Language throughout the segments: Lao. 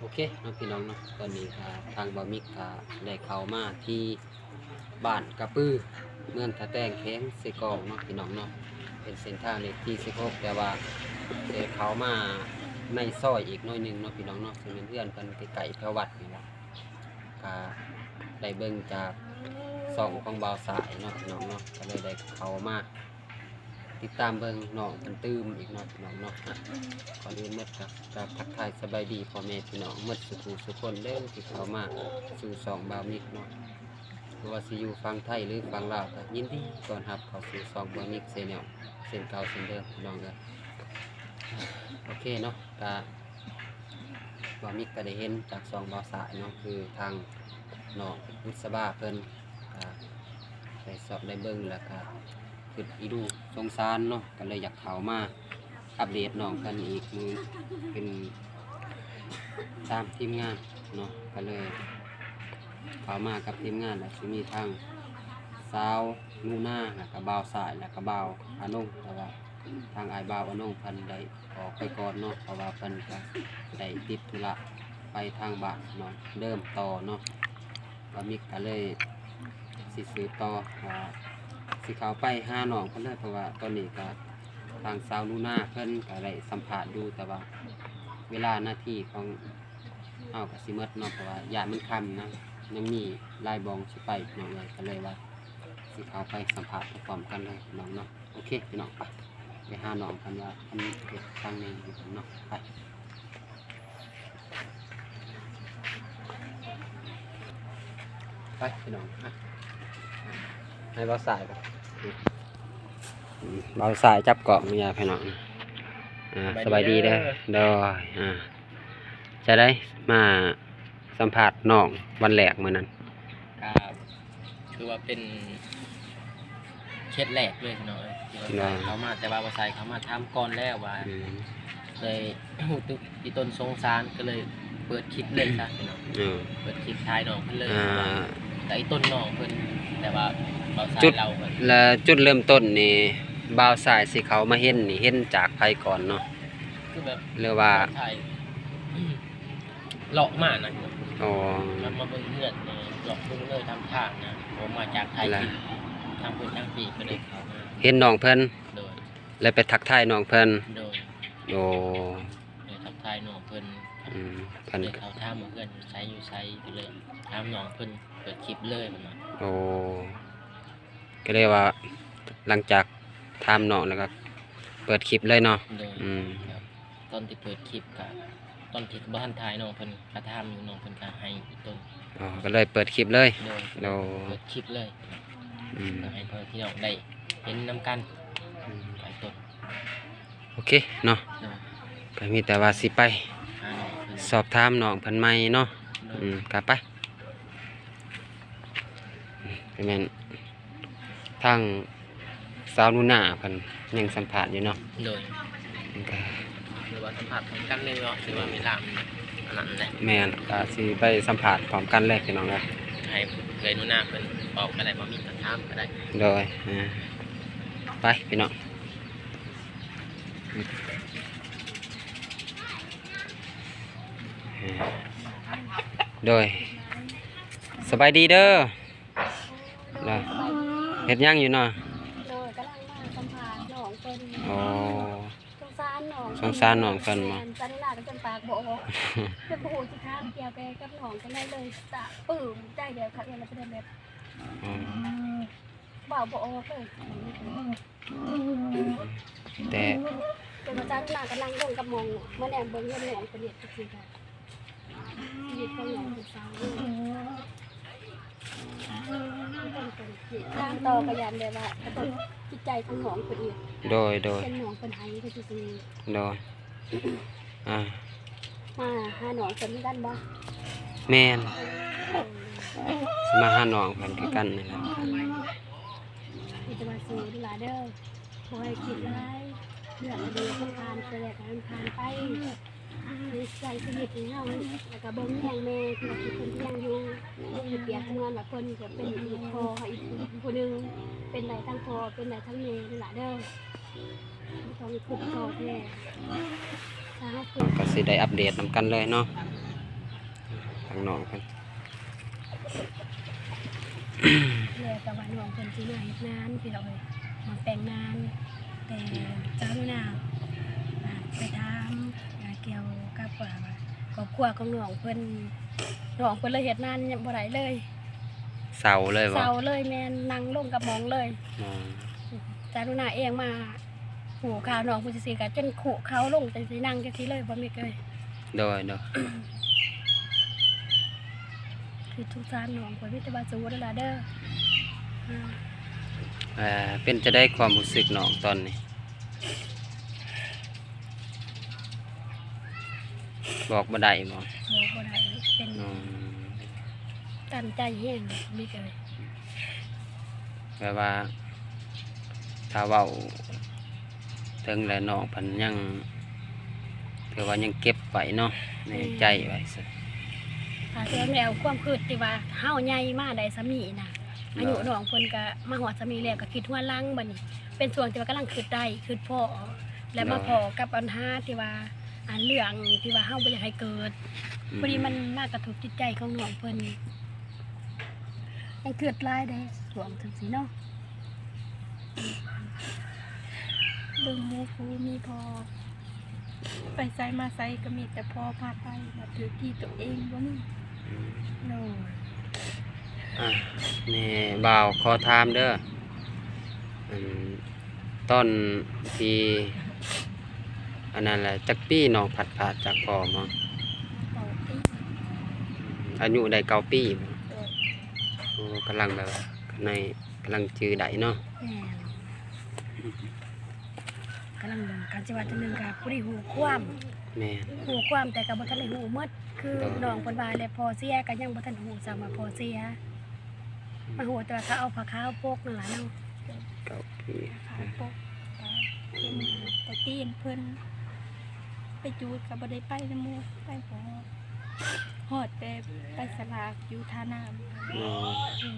ໂອເຄເນາະພີ່ນ້ອງເນາະ ຕອນນີ້ກໍທາງບ່າວມິກກໍໄດ້ເຂົ້າມາທີ່ບ້ານກະປື ເມືອງທ່າແຕງ ແຂວງເຊກອງເນາະພີ່ນ້ອງເນາະ. ເປັນເສັ້ນທາງເລກທີສິບຫົກ ແຕ່ວ່າໄດ້ເຂົ້າມາໃນຊອຍອີກໜ້ອຍໜຶ່ງເນາະພີ່ນ້ອງເນາະ ເຊິ່ງເປັນເຮືອນເພິ່ນໃກ້ໆແຖວວັດນີ້ລະ. ກະໄດ້ເບິ່ງຈາກຊ່ອງຂອງບ່າວສາຍເນາະພີ່ນ້ອງເນາະ ກໍເລີຍໄດ້ເຂົ້າມາຕິດຕາມເບິ່ງນ້ອງເພິ່ນຕື່ມອີກເນາະພີ່ນ້ອງເນາະ. ອະ ກ່ອນອື່ນໝົດກໍກາບທັກທາຍສະບາຍດີພໍ່ແມ່ພີ່ນ້ອງໝົດສູ່ຜູ້ສູ່ຄົນເດີ ທີ່ເຂົ້າມາສູ່ຊ່ອງບ່າວມິກເນາະ. ບໍ່ວ່າຊິຢູ່ຝັ່ງໄທ ຫຼື ຝັ່ງລາວ ກໍຍິນດີຕ້ອນຮັບເຂົ້າສູ່ຊ່ອງບ່າວມິກແຊນແນວ ເຊັ່ນເກົ່າເຊັ່ນເດີພີ່ນ້ອງເອີຍ. ໂອເຄເນາະ ກະ ບ່າວມິກກໍໄດ້ເຫັນຈາກຊ່ອງບ່າວສາຍເນາະ ຄືທາງນ້ອງບຸດສະບາເພິ່ນກໍໄດ້ຊອກໄດ້ເບິ່ງ ແລ້ວກໍຄິດອີດູສົງສານເນາະ ກໍເລີຍຢາກເຂົ້າມາອັບເດດນ້ອງເພິ່ນອີກ ຄືເປັນຕາມທີມງານເນາະ ກໍເລີຍເຂົ້າມາກັບທີມງານ ແລ້ວຊິມີທາງສາວໜູນາ ແລ້ວກໍບ່າວສາຍ ແລ້ວກໍບ່າວອານົງ ແຕ່ວ່າ ທາງອ້າຍບ່າວອານົງເພິ່ນໄດ້ອອກໄປກ່ອນເນາະ ເພາະວ່າເພິ່ນກະໄດ້ຕິດທຸລະໄປທາງບ້ານເນາະ ເດີມຕໍ່ເນາະ. ບ່າວມິກກະເລີຍຊິສືບຕໍ່ວ່າຊິເຂົ້າໄປຫານ້ອງເພິ່ນເລີຍ ເພາະວ່າຕອນນີ້ກະທາງສາວໜູນາເພິ່ນກະໄດ້ສຳພາດຢູ່ ແຕ່ວ່າເວລານາທີຂອງເຮົາກະຊິໝົດເນາະ ເພາະວ່າຢ້ານມັນຄ່ຳນະ ຍັງມີຫຼາຍບ່ອນຊິໄປພີ່ນ້ອງເອີຍ ກະເລີຍວ່າ ຊິເຂົ້າໄປສຳພາດພ້ອມໆກັນເລີຍພີ່ນ້ອງເນາະ. ໂອເຄພີ່ນ້ອງ ໄປ ໄປຫານ້ອງກັນວ່າເພິ່ນເຮັດທາງນີ້ຢູ່ເນາະ ໄປ ໄປພີ່ນ້ອງ ອະ ໃຫ້ບ່າວສາຍກ່ອນ ອືມ ບ່າວສາຍຈັບກ້ອງຢູ່ພີ່ນ້ອງ. ອາ ສະບາຍດີເດີ ສະບາຍດີເດີ ໂດຍ ອາ ຈະໄດ້ມາສຳພາດນ້ອງວັນແລກມື້ນັ້ນ ກໍຄືວ່າເປັນເຄສແລກເລີຍພີ່ນ້ອງເອີຍ ທີ່ວ່າ ໂດຍ ເຂົ້າມາ ແຕ່ວ່າບໍ່ໃສ່ເຂົ້າມາຖາມກ່ອນແລ້ວວ່າ ອືມ ເລີຍຮູ້ສຶກອີ່ຕົນສົງສານ ກໍເລີຍເປີດຄລິບເລີຍຊະພີ່ນ້ອງ ເອີ ເປີດຄລິບຖ່າຍນ້ອງເພິ່ນເລີຍ ອ່າ ແລ້ວອີ່ຕົນນ້ອງເພິ່ນ ແຕ່ວ່າບໍ່ໃສ່ ຈຸດ ລາວ ແລະ ຈຸດເລີ່ມຕົ້ນນີ້ ບ່າວສາຍຊິເຂົ້າມາເຫັນນີ້ ເຫັນຈາກໃຜກ່ອນເນາະ? ຄືແບບ ຫຼືວ່າ ຖ່າຍ ເລາະມານະ ອໍ ແລ້ວມາເບິ່ງເຮືອນ ເລາະເບິ່ງເລີຍຕາມທາງນະ ອອກມາຈາກຖ່າຍຄລິບ ທາງພຸ້ນທາງພີ້ ກໍເລີຍເຂົ້າມາ ເຫັນນ້ອງເພິ່ນ ໂດຍ ແລ້ວໄປທັກທາຍນ້ອງເພິ່ນ ໂດຍ ໂອ້ ໄດ້ທັກທາຍນ້ອງເພິ່ນ ອືມ ເພິ່ນ ເລີຍເຂົ້າຖາມວ່າເຮືອນຢູ່ໃສ ຢູ່ໃສ ກໍເລີຍຖາມນ້ອງເພິ່ນ ເປີດຄລິບເລີຍເພິ່ນວ່າ ໂອ້ ກໍເລີຍວ່າ ຫຼັງຈາກຖາມນ້ອງແລ້ວກໍເປີດຄລິບເລີຍເນາະ ໂດຍ ອືມ ຕອນທີ່ເປີດຄລິບກະ ຕອນທີ່ບໍ່ທັນຖ່າຍນ້ອງເພິ່ນກະຖາມຢູ່ ນ້ອງເພິ່ນກະໃຫ້ອີ່ຕົນ ອໍ ກໍເລີຍເປີດຄລິບເລີຍ ໂດຍ ໂດຍ ເປີດຄລິບເລີຍ ອືມ ກໍໃຫ້ພໍ່ແມ່ພີ່ນ້ອງໄດ້ເຫັນນຳກັນ ອືມ ໄປຕົ້ນ ໂອເຄເນາະ ໂດຍ ກໍມີແຕ່ວ່າຊິໄປຫານ້ອງເພິ່ນ ສອບຖາມນ້ອງເພິ່ນໃໝ່ເນາະ ໂດຍ ອືມ ກໍໄປ ກໍແມ່ນ ທາງສາວໜູນາເພິ່ນຍັງສຳພາດຢູ່ເນາະ ໂດຍ ມັນກະ ຫຼືວ່າສຳພາດພ້ອມກັນເລີຍເນາະ ຫຼືວ່າເວລາມັນອັນນັ້ນແຫຼະ ແມ່ນ ກະຊິໄປສຳພາດພ້ອມກັນເລີຍພີ່ນ້ອງເອີຍ ໃຫ້ເອື້ອຍໜູນາເພິ່ນເວົ້າກໍໄດ້ ບໍ່ມີກໍຖາມກໍໄດ້ ໂດຍ ອ່າ ໄປພີ່ນ້ອງ ໂດຍ ສະບາຍດີເດີ. ໂດຍ ເຮັດຫຍັງຢູ່ເນາະ? ໂດຍ ກຳລັງມາສຳພາດນ້ອງເພິ່ນ ອໍ ສົງສານນ້ອງ ສົງສານນ້ອງເພິ່ນບໍ່? ແມ່ນ ສາວໜູນາກໍຈົນປາກບໍ່ອອກ ຈົນບໍ່ຮູ້ຊິຖາມກ່ຽວແກ່ກັບນ້ອງຈັ່ງໃດເລີຍ ຕະປຶ້ມໃຈແບບຄັກເລີຍ ລະເປັນແບບ ອໍ ເວົ້າບໍ່ອອກເລີຍ. ແຕ່ ແຕ່ວ່າຈາກນັ້ນກໍນັ່ງລົງກັບໝ່ອງ ມາແນມເບິ່ງເຮືອນນ້ອງເພິ່ນເຮັດຈັກຊີ້ກໍ ຊີວິດຂອງນ້ອງເພິ່ນເສົ້າເລີຍ ເພິ່ນເປັນທີ່ ຖາມຕໍ່ກໍຢ້ານແບບວ່າ ກະທົບຈິດໃຈຂອງນ້ອງເພິ່ນອີກ ໂດຍ ໂດຍ ເຫັນນ້ອງເພິ່ນໄຫ້ກໍຊື່ໆ ໂດຍ ອ່າ ມາຫານ້ອງເພິ່ນຄືກັນບໍ່? ແມ່ນ ເອີ ຊິມາຫານ້ອງເພິ່ນຄືກັນນີ້ແຫຼະ ມີແຕ່ວ່າສູ້ເດີຫຼາເດີ ບໍ່ໃຫ້ຄິດຫຼາຍ ເລື່ອງອະດີດມັນຜ່ານໄປແລ້ວກໍໃຫ້ມັນຜ່ານໄປ ໃຊ້ຊີວິດໃຫ້ເຮົາ ແລ້ວກໍເບິ່ງແຍງແມ່ ທີ່ວ່າເພິ່ນຍັງຢູ່ ເປັນປຽບສະເໝືອນວ່າເພິ່ນກໍເປັນອີກພໍ່ເຮົາອີກຜູ້ໜຶ່ງ ເປັນໄດ້ທັງພໍ່ ເປັນໄດ້ທັງແມ່ເດີຫຼາເດີ. ຕ້ອງຄິດຕໍ່ແທ້ ຖ້າເຮົາຄິດ ກໍຊິໄດ້ອັບເດດນຳກັນເລີຍເນາະ. ທາງນ້ອງເພິ່ນ ແລ້ວກໍວ່ານ້ອງເພິ່ນຊິມາເຮັດງານ ພີ່ນ້ອງເອີຍ ມາແປງງານ ແຕ່ ອືມ ເຈົ້າໜ້າ ອ່າ ໄປຖາມ ອ່າ ກ່ຽວກັບວ່າ ຄອບຄົວຂອງນ້ອງເພິ່ນ ນ້ອງເພິ່ນເລີຍເຮັດງານບໍ່ໄດ້ເລີຍ ເຊົາເລີຍບໍ່? ເຊົາເລີຍ ແມ່ນ ນັ່ງລົງກັບໝ້ອງເລີຍ ອືມ ເຈົ້າໜ້າເອງມາ ຮູ້ຂ່າວນ້ອງເພິ່ນຊື່ໆ ກໍຈົນຄຸເຂົ່າລົງຈັ່ງຊີ້ ນັ່ງຈັ່ງຊີ້ເລີຍ ບໍ່ມີເລີຍ ໂດຍ ໂດຍ ຄິດສົງສານນ້ອງຂ້ອຍ ມີແຕ່ວ່າສູ້ເດີຫຼ້າເດີ ອ່າ ເປັນຈັ່ງໃດຄວາມຮູ້ສຶກນ້ອງຕອນນີ້? ບອກບໍ່ໄດ້ບໍ? ບອກບໍ່ໄດ້ ເປັນ ອືມ ຕັນໃຈແຮງ ມີແຕ່ ແບບວ່າ ຖ້າເວົ້າເຖິງແລ້ວ ນ້ອງເພິ່ນຍັງ ຖືວ່າຍັງເກັບໄວ້ເນາະ ໃນໃຈໄວ້ ອືມ ຖ້າເຖິງແລ້ວ ຄວາມຄິດທີ່ວ່າເຮົາໃຫຍ່ມາໄດ້ສ່ຳນີ້ນະ ອາຍຸ ໂດຍ ນ້ອງເພິ່ນກໍມາຮອດສ່ຳນີ້ແລ້ວ ກໍຄິດຮວນຫຼັງ ບັດນີ້ເປັນຊ່ວງທີ່ວ່າກຳລັງຄິດໄດ້ ຄິດພໍ້ ແລ້ວມາ ໂດຍ ພໍ້ກັບບັນຫາທີ່ວ່າ ອັນເລື່ອງທີ່ວ່າເຮົາບໍ່ຢາກໃຫ້ເກີດ ອືມ ພໍດີມັນມາກະທົບຈິດໃຈຂອງນ້ອງເພິ່ນ ຍັງຄຶດຫຼາຍເດ້ ຊ່ວງຈັ່ງຊີ້ເນາະ ເບິ່ງໝູ່ຄູ່ມີພໍ່ ໄປໃສມາໃສກໍມີແຕ່ພໍ່ພາໄປ ມາຖືກທີ່ຕົວເອງບໍ່ມີ ອືມ ໂດຍ ອ່າ ແມ່ບ່າວຂໍຖາມເດີ ອັນ ຕອນທີ່ອັນນັ້ນແຫຼະ ຈັກປີນ້ອງພັດພາກຈາກພໍ່ມາ? ເກົ້າປີ ອາຍຸໄດ້ເກົ້າປີບໍ? ໂດຍ ໂອ້ ກຳລັງແບບວ່າ ໃນ ກຳລັງຈື່ໄດ້ເນາະ ແມ່ນ ກຳລັງ ຄັນຊິວ່າຈັ່ງໜຶ່ງກໍບໍ່ໄດ້ຮູ້ຄວາມ ແມ່ນ ຮູ້ຄວາມ ແຕ່ກໍບໍ່ທັນໄດ້ຮູ້ໝົດ ຄື ໂດຍ ນ້ອງເພິ່ນວ່າແຫຼະ ພໍ່ເສຍ ກໍຍັງບໍ່ທັນຮູ້ຊ້ຳວ່າພໍ່ເສຍ ມາຮູ້ແຕ່ວ່າເຂົາເອົາຜ້າຂາວປົກນັ້ນລະເນາະ ເກົ້າປີ ຜ້າຂາວປົກ ເຫັນແຕ່ຕີນເພິ່ນ ໄປຈູດກໍບໍ່ໄດ້ໄປນຳໝູ່ ໄປບໍ່ຮອດ ຮອດແຕ່ໄປສະຫຼາກຢູ່ທ່ານ້ຳ ອໍ ອືມ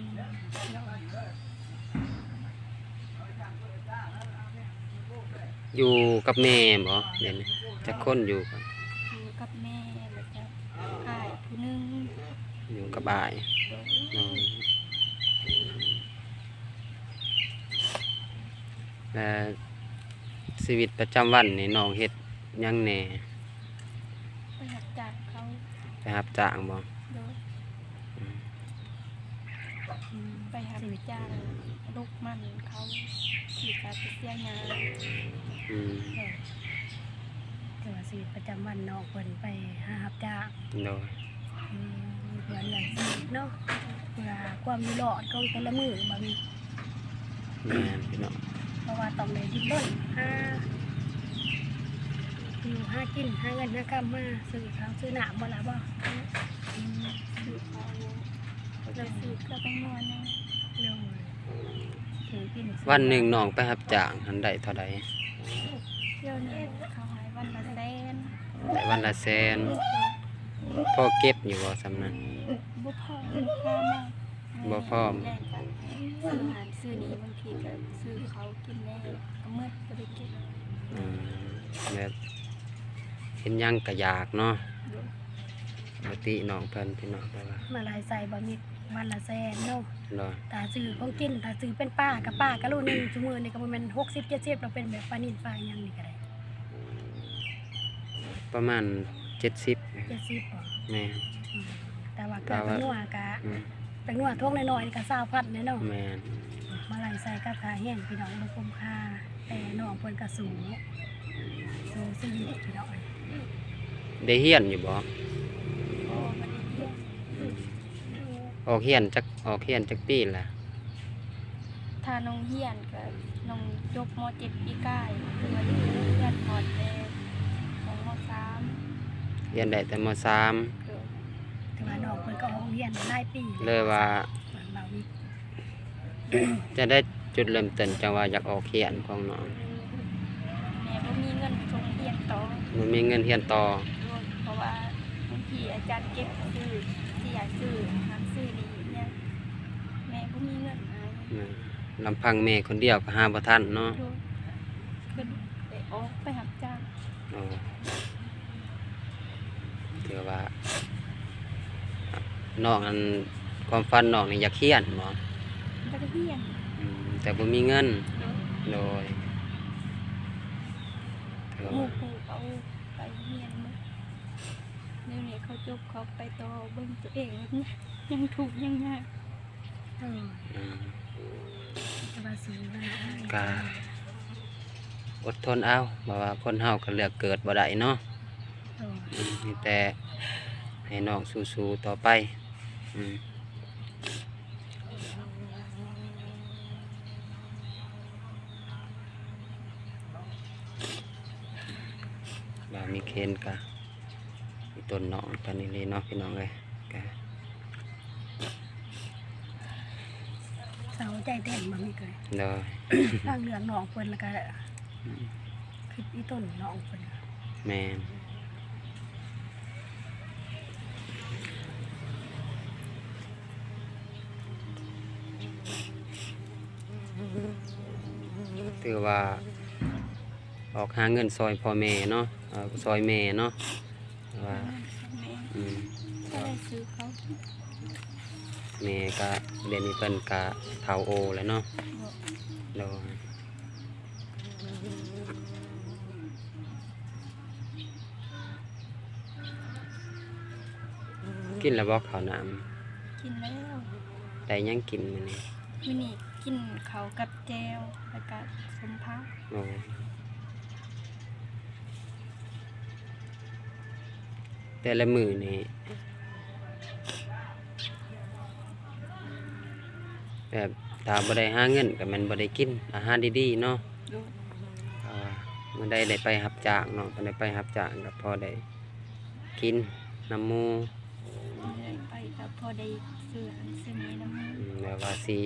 ຢູ່ກັບແມ່ບໍ? ດຽວນີ້ຈັກຄົນຢູ່ກັນ? ຢູ່ກັບແມ່ ແລ້ວກໍອ້າຍຜູ້ໜຶ່ງ ຢູ່ກັບອ້າຍ ໂດຍ ແລະ ຊີວິດປະຈຳວັນນີ້ນ້ອງເຮັດຫຍັງແດ່? ໄປຮັບຈ້າງເຂົາ ໄປຮັບຈ້າງບໍ? ໂດຍ ອືມ ອືມ ໄປຮັບຈ້າງລົກມັນເຂົາ ທີ່ກາໄປເສຍຫຍ້າ ອືມ ໂດຍ ແຕ່ວ່າຊີວິດປະຈຳວັນນ້ອງເພິ່ນໄປຫາຮັບຈ້າງ ໂດຍ ອືມ ເພື່ອລ້ຽງຊີວິດເນາະ ເພື່ອຄວາມຢູ່ລອດຂອງແຕ່ລະມື້ ບາດນີ້ ແມ່ນພີ່ນ້ອງ ເພາະວ່າຕ້ອງໄດ້ດີ້ນລົນຫາຢູ່ຫາກິນ ຫາເງິນຫາຄຳມາຊື້ເຂົ້າຊື້ນ້ຳບໍ່ລະບໍ່? ອືມ ຊື້ເຂົ້າ ແລ້ວຊື້ເກືອແປ້ງນົວແດ່ ໂດຍ ຊື້ກິນ ວັນໜຶ່ງນ້ອງໄປຮັບຈ້າງຫັ້ນໄດ້ເທົ່າໃດ? ດຽວນີ້ເຂົາໃຫ້ວັນລະແສນ ໄດ້ວັນລະແສນ ພໍເກັບຢູ່ບໍ່ສ່ຳນັ້ນ? ບໍ່ພໍ ບໍ່ພໍ ບໍ່ພໍ ແລ້ວກໍຊື້ຫັ້ນຊື້ນີ້ ບາງທີກໍຊື້ເຂົ້າກິນແດ່ ກໍໝົດ ບໍ່ໄດ້ເກັບ ອືມ ແບບເຫັນຫຍັງກໍຢາກເນາະ ໂດຍ ບໍ່ຕິນ້ອງເພິ່ນພີ່ນ້ອງ ແຕ່ວ່າມາລາຍໃສ່ບໍ່ມີວັນລະແສນເນາະ ໂດຍ ຖ້າຊື້ຂອງກິນ ຖ້າຊື້ເປັນປາກໍປາກະໂລໜຶ່ງ ຊຸມື້ນີ້ກໍບໍ່ແມ່ນຫົກສິບເຈັດສິບ ແລ້ວເປັນແບບປານິນປາຫຍັງນີ້ກໍໄດ້ ປະມານເຈັດສິບ ເຈັດສິບບໍ? ແມ່ນ ອືມ ແຕ່ວ່າເກືອແປ້ງນົວກະ ອືມ ແປ້ງນົວຖົງນ້ອຍໆນີ້ກະຊາວພັນແຫຼະເນາະ ແມ່ນ ມາໄລ່ໃສ່ກັບຄ່າແຮງພີ່ນ້ອງ ບໍ່ຄຸ້ມຄ່າ ແຕ່ນ້ອງເພິ່ນກະສູ້ ສູ້ຊີວິດພີ່ນ້ອງເອີຍ ໄດ້ຮຽນຢູ່ບໍ່? ບໍ່ ບໍ່ໄດ້ຮຽນ ອືມ ອອກຮຽນຈັກ ອອກຮຽນຈັກປີລະ? ຖ້ານ້ອງຮຽນກໍນ້ອງຈົບ ມ.ເຈັດ ປີກາຍ ຄືວ່າຢູ່ໂຮງຮຽນຮອດແຕ່ຮອດ ມ.ສາມ ຮຽນໄດ້ແຕ່ ມ.ສາມ ໂດຍ ແຕ່ວ່ານ້ອງເພິ່ນກໍອອກໂຮງຮຽນຫຼາຍປີ ເລີຍວ່າ ເວົ້ານີ້ ຈັ່ງໃດຈຸດເລີ່ມຕົ້ນຈັ່ງວ່າຢາກອອກຮຽນຂອງນ້ອງ? ແມ່ບໍ່ມີເງິນສົ່ງຮຽນຕໍ່ ບໍ່ມີເງິນຮຽນຕໍ່ ໂດຍ ເພາະວ່າບາງທີອາຈານເກັບຊື້ເສຍ ຊື້ຫັ້ນຊື້ນີ້ ແມ່ບໍ່ມີເງິນອາຍ ແມ່ນ ລຳພັງແມ່ຄົນດຽວກໍຫາບໍ່ທັນເນາະ ໂດຍ ເພິ່ນໄດ້ອອກໄປຮັບຈ້າງ ໂອ້ ຖືວ່າ ນ້ອງ ອັນ ຄວາມຝັນນ້ອງນີ້ຢາກຮຽນບໍ່? ຢາກຮຽນ. ອືມ ແຕ່ບໍ່ມີເງິນ. ໂດຍ ໂດຍ ຖືວ່າ ໝູ່ຄູ່ເຂົາໄປຮຽນໝົດ ດຽວນີ້ເຂົາຈົບ ເຂົາໄປຕໍ່ເບິ່ງຕົວເອງ ຍັງທຸກຍັງຍາກ. ເອີ ອືມ ແຕ່ວ່າສູ້ແລ້ວເນາະ ກະອົດທົນເອົາ ເພາະວ່າຄົນເຮົາກໍເລືອກເກີດບໍ່ໄດ້ເນາະ. ໂດຍ ອືມ ມີແຕ່ໃຫ້ນ້ອງສູ້ໆຕໍ່ໄປ. ອືມ ວ່າມີເຄນກະ ອີ່ຕົນນ້ອງເພິ່ນອີ່ຫຼີເນາະ ພີ່ນ້ອງເອີຍ. ກະ ເສົ້າໃຈແທ້ບໍ່ມີເຄີຍ. ໂດຍ ຟັງເລື່ອງນ້ອງເພິ່ນແລ້ວກະ ອືມ ຄິດອີ່ຕົນນ້ອງເພິ່ນ. ແມ່ນ ຖືວ່າ ອອກຫາເງິນຊ່ອຍພໍ່ແມ່ເນາະ ເອີ ຊ່ອຍແມ່ເນາະ ວ່າ ແມ່ ອືມ ກໍໄດ້ຊື້ເຂົ້າ ແມ່ກະ ດຽວນີ້ເພິ່ນກະເຖົ້າໂອແລ້ວເນາະ. ໂດຍ ກິນແລ້ວບໍ່ເຂົ້ານ້ຳ? ກິນແລ້ວ. ໄດ້ຫຍັງກິນມື້ນີ້? ມື້ນີ້ກິນເຂົ້າກັບແຈ່ວ ແລ້ວກະສົ້ມຜັກ. ໂອ້ ແຕ່ລະມື້ນີ້ ແບບຖ້າບໍ່ໄດ້ຫາເງິນກໍແມ່ນບໍ່ໄດ້ກິນອາຫານດີໆເນາະ. ໂດຍ ເພາະວ່າມື້ໃດໄດ້ໄປຮັບຈ້າງເນາະ ບໍ່ໄດ້ໄປຮັບຈ້າງກໍພໍໄດ້ກິນນຳໝູ່. ໄປກໍພໍໄດ້ຊື້ອັນຊື້ນີ້ນຳໝູ່. ອືມ ແບບວ່າຊິ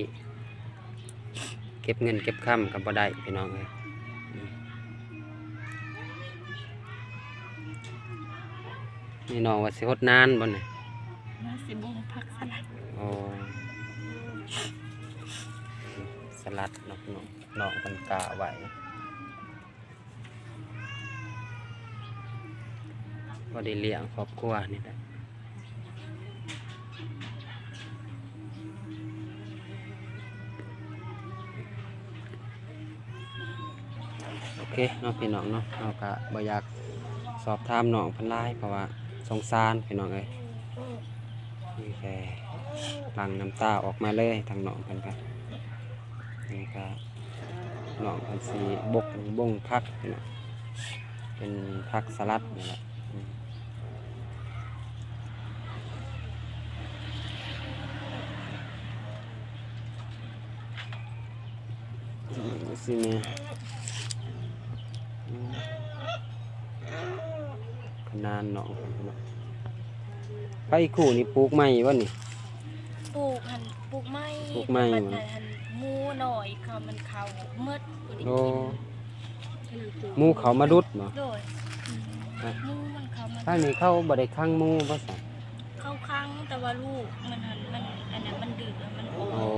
ເກັບເງິນເກັບຄຳກໍບໍ່ໄດ້ ພີ່ນ້ອງເອີຍ. ອືມ ນີ້ນ້ອງວ່າຊິຫົດນານບໍ່ນີ້? ວ່າຊິບົ່ງຜັກສະຫຼັດ. ອໍ ສະຫຼັດເນາະ ນ້ອງ ນ້ອງເພິ່ນກະໄວ້. ພໍໄດ້ລ້ຽງຄອບຄົວນີ້ແຫຼະ. ໂອເຄເນາະ ພີ່ນ້ອງເນາະ ເຮົາກະບໍ່ຢາກສອບຖາມນ້ອງເພິ່ນຫຼາຍ ເພາະວ່າສົງສານ ພີ່ນ້ອງເອີຍ. ມີແຕ່ຫຼັ່ງນ້ຳຕາອອກມາເລີຍ ທາງນ້ອງເພິ່ນກະ ນີ້ກະ ນ້ອງເພິ່ນຊິບົກບົງຜັກເນາະ ເປັນຜັກສະຫຼັດນີ້ແຫຼະ. ອືມ ອືມ ຊິແມ່ ອືມ ຂະໜານນ້ອງເພິ່ນເນາະ. ໄຜ່ຄູ່ນີ້ປູກໃໝ່ບໍ່ນີ້? ປູກຫັ້ນ ປູກໃໝ່ ປູກໃໝ່ ບັດນັ້ນຫັ້ນ ໝູນ້ອຍເຂົາມັນເຂົ້າໝົດ ບໍ່ໄດ້ກິນ. ໂອ້ ໝູເຂົ້າມາດຸດບໍ່? ໂດຍ ອືມ ອະ ໝູມັນເຂົ້າມາ ທາງນີ້ເຂົາບໍ່ໄດ້ຂັງໝູບໍ່ຊະ? ເຂົາຂັງ ແຕ່ວ່າລູກມັນຫັ້ນ ມັນ ອັນນັ້ນ ມັນດື້ ມັນ ໂອ້ ໂອ້.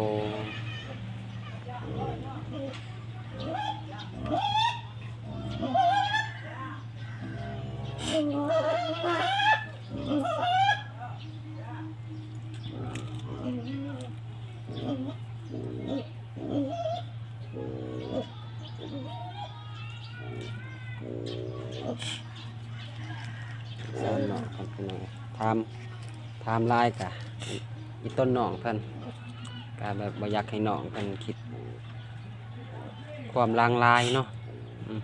ຖາມ ຖາມຫຼາຍກະ ອີ່ຕົນນ້ອງເພິ່ນ ກະແບບບໍ່ຢາກໃຫ້ນ້ອງເພິ່ນຄິດຄວາມລາງລາຍເນາະ. ອືມ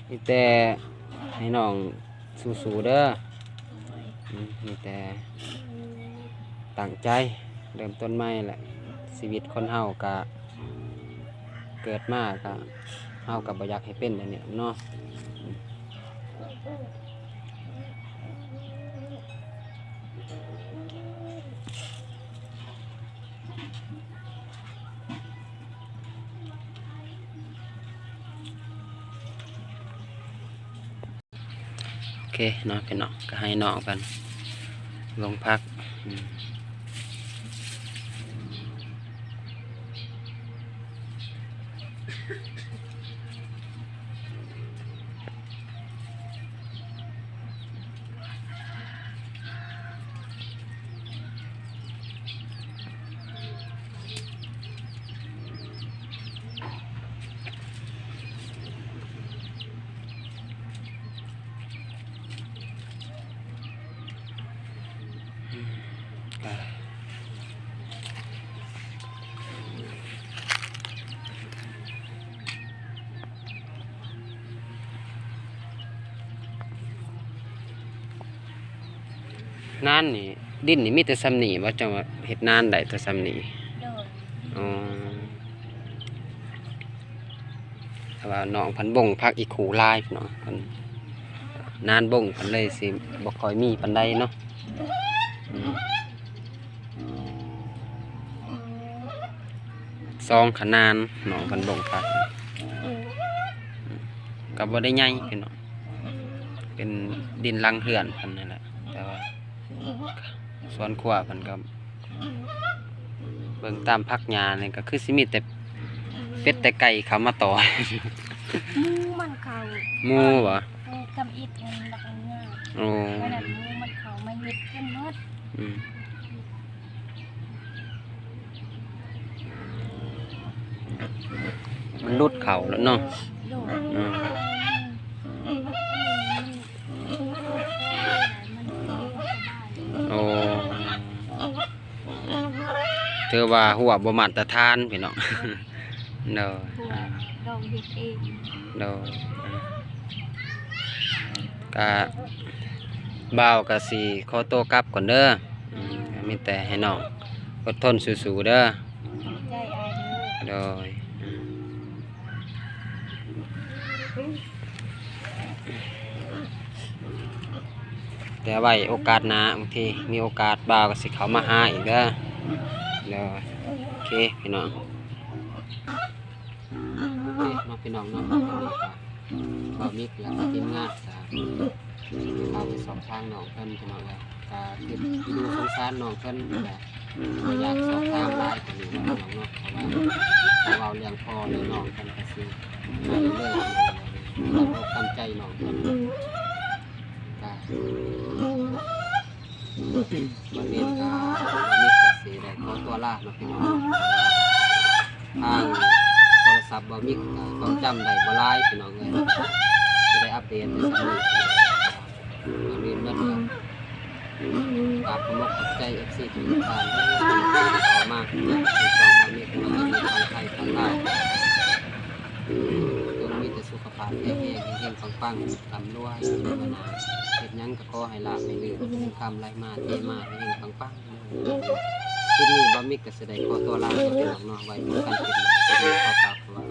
ມີແຕ່ໃຫ້ນ້ອງສູ້ໆເດີ. ອືມ ມີແຕ່ຕັ້ງໃຈເລີ່ມຕົ້ນໃໝ່ແຫຼະ ຊີວິດຄົນເຮົາກະເກີດມາກະ ເຮົາກະບໍ່ຢາກໃຫ້ເປັນແບບນີ້ເນາະ. ໂອເຄເນາະ ພີ່ນ້ອງ ກໍໃຫ້ນ້ອງເພິ່ນລົງພັກ. ອືມ. ນານນີ້ ດິນນີ້ມີແຕ່ຊ່ຳນີ້ບໍ່? ເຈົ້າວ່າເຮັດນານໄດ້ແຕ່ຊ່ຳນີ້? ໂດຍ. ອໍ ແຕ່ວ່ານ້ອງເພິ່ນບົ້ງຜັກອີ່ຄູ່ຫຼາຍເນາະ ເພິ່ນ ນານບົ້ງເພິ່ນເລີຍຊິບໍ່ຄ່ອຍມີປານໃດເນາະ. ອືມ ສອງຂະນານ ນ້ອງເພິ່ນບົ້ງຜັກ ກໍບໍ່ໄດ້ໃຫຍ່ພີ່ນ້ອງ ເປັນດິນຫຼັງເຮືອນເພິ່ນນັ້ນແຫຼະ ແຕ່ວ່າສວນຄົວເພິ່ນກໍ ເບິ່ງຕາມຜັກຫຍ້ານີ້ກໍຄືຊິມີແຕ່ເປັດແຕ່ໄກ່ເຂົ້າມາຕໍ່ ໝູມັນເຂົ້າ ໝູບໍ? ເອີ ກຳອິດແມ່ນບັກງາ. ໂອ້ ອັນນັ້ນໝູມັນເຂົ້າມາເຮັດເປັນໝົດ. ອືມ ມັນຫຼຸດເຂົ້າແລ້ວເນາະ. ໂດຍ. ອືມ ໂອ້ ຖືວ່າຮົ້ວບໍ່ມາດຕະຖານພີ່ນ້ອງ. ໂດຍ ດອງເຮັດເອງ. ໂດຍ ກະ ບ່າວກະຊິຂໍໂຕກັບກ່ອນເດີ. ອືມ ມີແຕ່ໃຫ້ນ້ອງອົດທົນສູ້ໆເດີ. ຂອບໃຈອ້າຍເດີ. ໂດຍ. ແຕ່ໄວ້ໂອກາດໜ້າ ບາງທີມີໂອກາດບ່າວກໍຊິເຂົ້າມາຫາອີກເດີ. ໂດຍ ໂອເຄພີ່ນ້ອງ ໂອເຄເນາະພີ່ນ້ອງເນາະ. ຕອນນີ້ກໍບ່າວມິກ ແລະ ກໍທີມງານກໍເຂົ້າໄປສອບຖາມນ້ອງເພິ່ນພີ່ນ້ອງເອີຍ. ກໍຄິດເອັນດູສົງສານນ້ອງເພິ່ນ ແລະ ບໍ່ຢາກສອບຖາມຫຼາຍກວ່ານີ້ເນາະ ເພາະວ່າຖ້າເວົ້າເລື່ອງພໍ່ເລື່ອງນ້ອງເພິ່ນກໍຊິໄປເລີຍ ຕາມອົກຕາມໃຈນ້ອງເພິ່ນ. ກໍ ວັນນີ້ກໍ ວັນນີ້ກໍຊິໄດ້ຂໍຕົວລາເນາະພີ່ນ້ອງ. ທາງໂທລະສັບບ່າວມິກກໍຄວາມຈຳໄດ້ບໍ່ຫຼາຍພີ່ນ້ອງເອີຍ ຊິໄດ້ອັບເດດໄປສ່ຳນີ້. ກ່ອນອື່ນໝົດກໍກາບຂອບອົກຂອບໃຈເອັຟຊີທຸກໆທ່ານເດີ ທີ່ເຂົ້າມາໃນຊ່ອງບ່າວມິກ ບໍ່ວ່າຈະຢູ່ຝັ່ງໄທຝັ່ງລາວ ຈົ່ງມີແຕ່ສຸຂະພາບແຂງແຮງ ເຮັງໆ ປັງໆ ລ່ຳລວຍ ເຮັດຫຍັງກໍຂໍໃຫ້ລາບໃຫ້ລື່ນ ເງິນຄຳໄຫຼມາເທມາ ເຮັງໆ ປັງໆ. ຄລິບນີ້ບ່າວມິກກໍຊິໄດ້ຂໍຕົວລາໄປກ່ອນເນາະ ໄວ້ພົບກັນຄລິບໜ້າ. ຄລິບນີ້ຂໍກ່າວຄຳວ່າ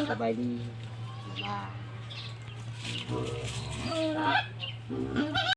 ສະບາຍດີ ບາຍບາຍ.